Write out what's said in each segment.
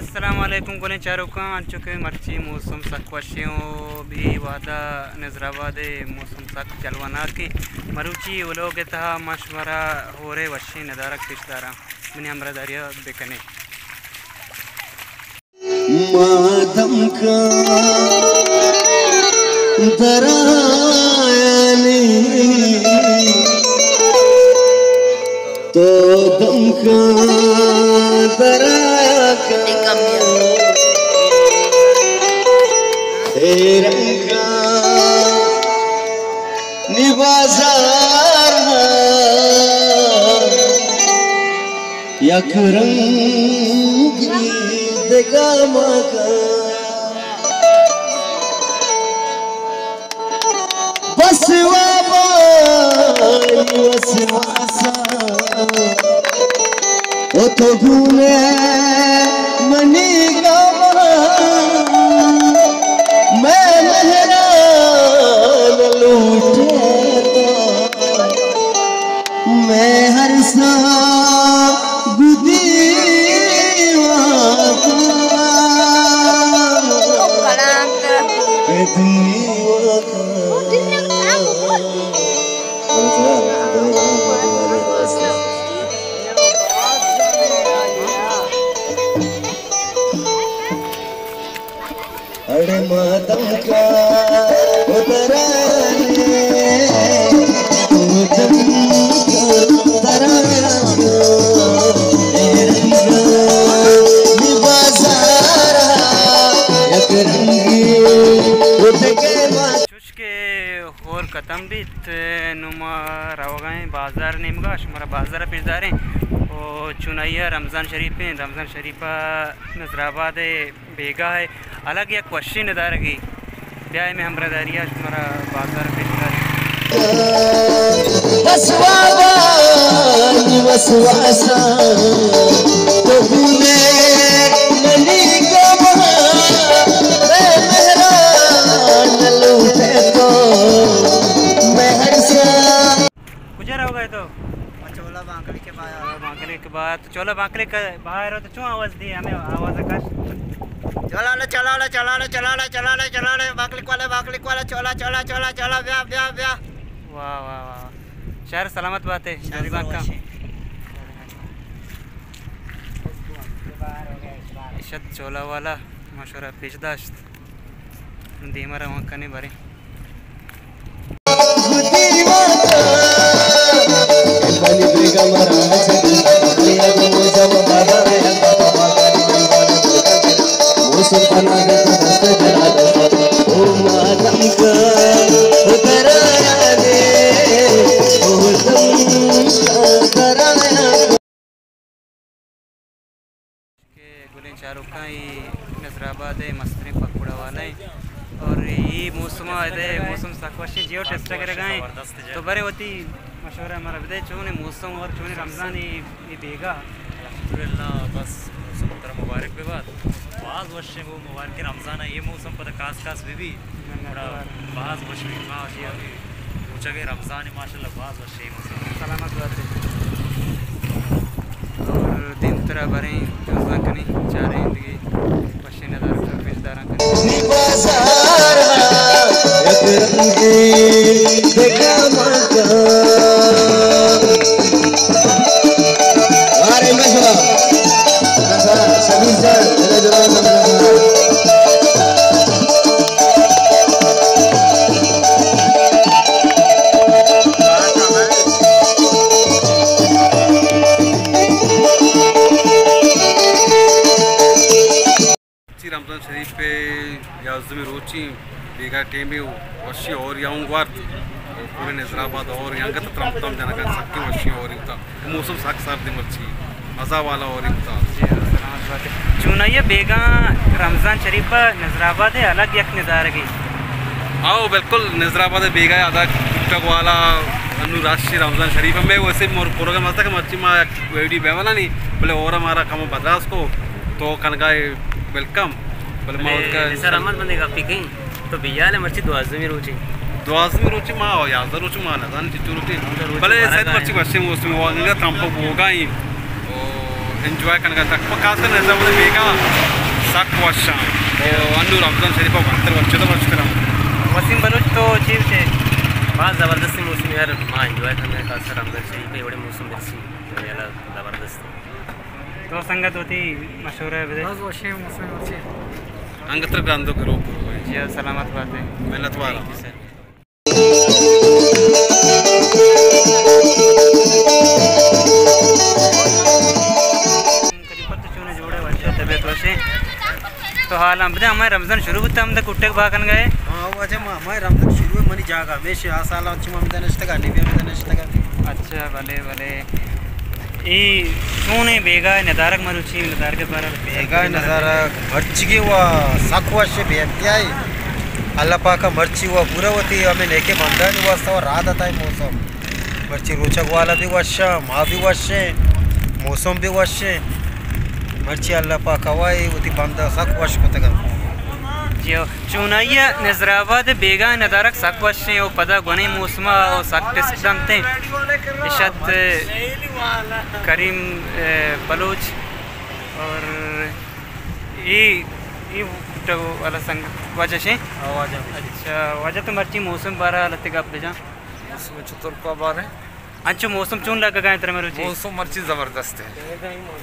السلام علیکم گلیں چاروکاں، انچو کہ مرچی موسم سک وشیں و بی وہدا نظر آباد موسم سک جلوہ ناکیں۔ مروچی ولوگ تہا ما شمارا ہورے وشیں ندارگ پیش داراں، منی ہمراہداریا بکنے۔ ما دمکاں درایانی، تو دمکاں درایا کن۔ اے رنگاں نی بازار یک رنگی دگہ مکن۔ بس وابانی وسواساں، او تو گون ئے منی گاماں، مئے مہراں لوٹے تو۔ مئے ہر ساہ گدی واکاں، گدی واکاں۔ اڑے ما دمکاں اترانے، ما دمکاں اترانے، اے رنگاں نی بازارا یک رنگی اتکے ما۔ چوش کہ ہور ختم بیت، نوں ما روگا ایں بازار نیمگا، شمارا بازار پیش داریں۔ او چونائیا رمضان شریف ایں، رمضان شریفا نظر آباد بیگاہ ءِ الگ یک وشیں ندارگے۔ بیائے مئے ہمراہداری ءَ شمارا بازار ءَ پیش داریں۔ بس وابانی وسواساں، تو گون ئے منی گاماں، مئے مہراں لوٹے تو، مئے ہر ساہ۔ کجا روگا ئے تو؟ چولا بانکڑی کے باہر۔ چولا بانکڑی کے باہر۔ تو چلو بانکڑی کے باہر ہو تو چون آواز دی، ہمیں آواز کش۔ چلا لے، چلا لے، چلا لے، چلا لے، چلا لے، چلا لے، بانکڑی والے، بانکڑی والے، چلا، چلا، چلا، چلا، بیا، بیا، بیا۔ واہ، واہ، واہ۔ شہر سلامت بات ئے، شہر رمضان کا۔ اشد چولا والا مشورہ پیش داشت۔ دیما روان کنیں باریں۔ کہ گلیں چاروکاں، اے نظر آباد ءِ مستریں پکوڑا والا ایں اور اے موسم ءَ، ادے موسم سک وشیں، جیو ٹیسٹ کرگا ایں۔ تو برے وتی مشورہ مارا بدے، چونیں موسم اور چونیں رمضان اے، اے بیگا؟ الحمدللہ، بس موسم ترا مبارک بہ بات، باز وشیں، وہ مبارکیں رمضان ءَ اے موسم پدا کاس کاس بہ بی، گڑا باز وش بی، باز وش بی۔ روچگ ءَ رمضان ءَ ماشاءاللہ باز وش۔ سلامت بات ئے۔ اور دیمترا بریں، جوزاں کنیں، چاریں دگہ وشیں ندارگ پیش داراں کنیں۔ چی رمضان شریف ءِ یازدہمی روچی بیگاہ ٹیمے وشی اور یا اون وارت پورے نظر آباد اور یا انگت ترمتم جنگا سکی وشی اور ہوتا۔ موسم سک سرد مرچی، مزہ والا اور ہوتا۔ چونائیے بیگاہ رمضان شریف ءَ نظر آباد ءَ الگ یک ندارگے۔ آؤ، بالکل، نظر آباد ءَ بیگاہ ءَ الگ ٹک والا انو راشی رمضان شریف ءَ۔ میں ویسے مور پروگرام ہستا کہ مرچی ما یک ویڈیو بیوالا نہیں، بلے اور ہمارا کم بدراس کو تو کنگا ویلکم۔ بلے ما بلے نثار احمد بندے گپی کہیں۔ تو بیال ءَ مرچی دوازدہمی روچے۔ دوازدہمی روچے ما، یازدہ روچے ما نزان چچو روچے۔ بلے سید مرچی وشیں موسم، وہ انگا ترمپ بوگا ایں۔ او انجوائے کنگا تک۔ پہ خاص کر نظر آباد بیگاہ سک وش آں۔ او انو رمضان شریف ءَ بہتر وش، چطور وش کرا؟ وسیم بلوچ تو چی بچے؟ باز زبردستیں موسم یار، ما انجوائے کنگا خاصا رمضان شریف ءَ، وڑے موسم برسی، اللہ زبردست۔ تو سنگت وتی مشورہ بدے۔ باز وشیں موسم وشیں۔ انگتر گندو گروپ۔ جی سلامت باتے۔ منت وارا۔ کدی پت چون جوڑے وش، طبیعت وشے۔ تو حال ہم بدے، ہمیں رمضان شروع بوتا، ہم دے کٹک با کن گئے۔ ہاں، واجہ ما ہمیں رمضان شروع ہے، منی جاگہ ہمیشہ آ سال چما ہم دے نشتگا، لیبیا ہم دے نشتگا۔ اچھا، بلے، بلے۔ اے چونیں بیگاہ ندارگ مروچی، ندارگ بارہ بیگاہ ندارگ مرچیگی و سک وش بے انتہائی۔ اللہ پاکا مرچی و پورا وتی ہمیں نیکے بندانی واسطہ و راہ داتا ہے موسم۔ مرچی روچگ والا بھی وش، ما بھی وش، موسم بھی وش۔ مرچی اللہ پاک ہوا ہے، وتی بندہ سک وش کتگا۔ جی ہو۔ چونائی ءَ نظر آباد ءِ بیگاہ ندارگ سک وشیں و پدا گونیں موسم ءَ و سک ٹسک دنتیں۔ اشت کریم، اے، بلوچ اور ای، ای تو والا سنگ واجہ شیں؟ ہاں، واجہ بھی۔ اچھا، واجہ تو مرچی موسم بارہ حالت گپ بجان۔ موسم چطور کا بارے؟ انچو موسم چون لگگا انت ترا مروچی؟ موسم مرچی زبردست ہے۔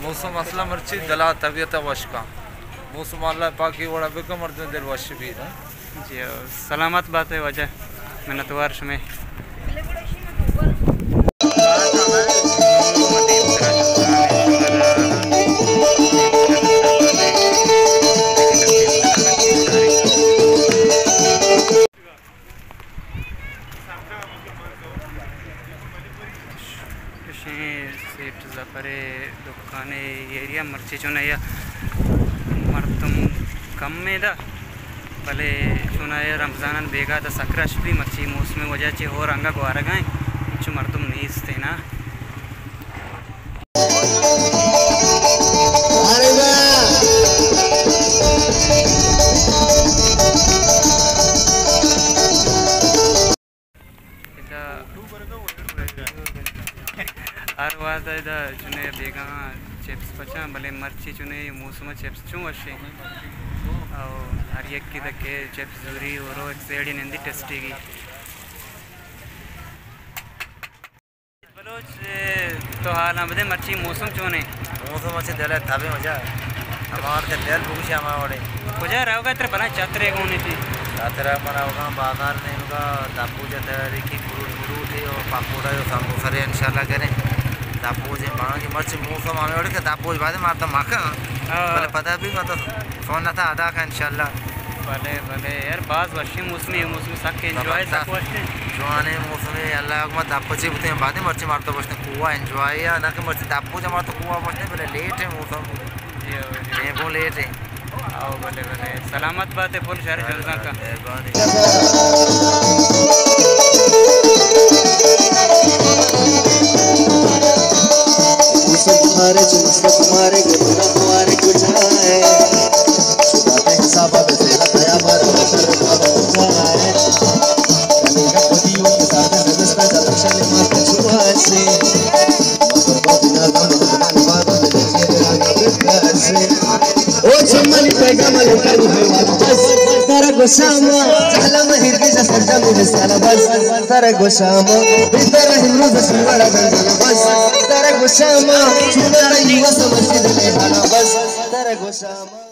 موسم اصلا مرچی دلا طبیعت وش کا۔ موسم اللہ پاکی وڑا بکا مردم دل وش بی نا۔ جی، سلامت بات ہے واجہ، منتوار شمے۔ اشیں سیٹھ ظفر ءِ دکان ءِ ایریا، مرچی چون یا مردم کم ایں دا، بلے چون یا رمضان بیگاہ دا سک رش بی، مرچی موسم وجہ چہ ہور انگا گوارگا ایں، انچو مردم نیست ایں نا۔ ادا ہر وہد ءَ ادا چنے بیگاہاں چپس پچاں، بلے مرچی چنے موسم ءَ چپس چون وشیں۔ او ہر یکے دکے چپس زوری و رو ایک سیڑی نندی ٹیسٹی گی۔ بلوچ، اے، تو حالاں بدے، مرچی موسم چونے؟ موسم اچھے، دل ءَ تبے مزہ۔ ہما وڑ کہ دل بگوشے ہما وڑے۔ کجا روگا تر بنا چترے گونے تھی؟ چترے من روگا بازار نیمگا، دپوج تیاری کی، فروٹ مروٹ ہے، اور پکوڑا ہے، اور سموسہ ہے، انشاءاللہ کریں۔ دپوج ہے، بانگی مرچی موسم ہمیں وڑے کہ دپوج بعد مارتا مکا۔ ہاں۔ بلے پتہ بھی مت سنت ادا کا انشاءاللہ۔ بلے، بلے، یار، باز وشیں موسمے، اے موسم سک انجوائے، سک زبردست۔ وشیں۔ جوانیں موسمے، اللہ حکمت دپ چی بوتیں، بعد مرچی مارتا بوشتیں، کوہ انجوائے، یا نہ کہ مرچی دپ جا مارتا کوہ بوشتیں، بلے لیٹ ہے موسم۔ جی، ہو، جی۔ اے بو لیٹ ہے۔ آؤ، بلے، بلے۔ سلامت بات ہے، پل شہر جوزاں کا۔ مہربانی۔ او چمنی پیغام لوٹائی ہے بس، ترا گشاما، جہلا مہر کی جا سرجا مجھے سالا بس، ترا گشاما، بہتر ہے روز سنواڑا گنجانا بس، ترا گشاما، چونا تیوا سمجھ دلے بس، ترا گشاما۔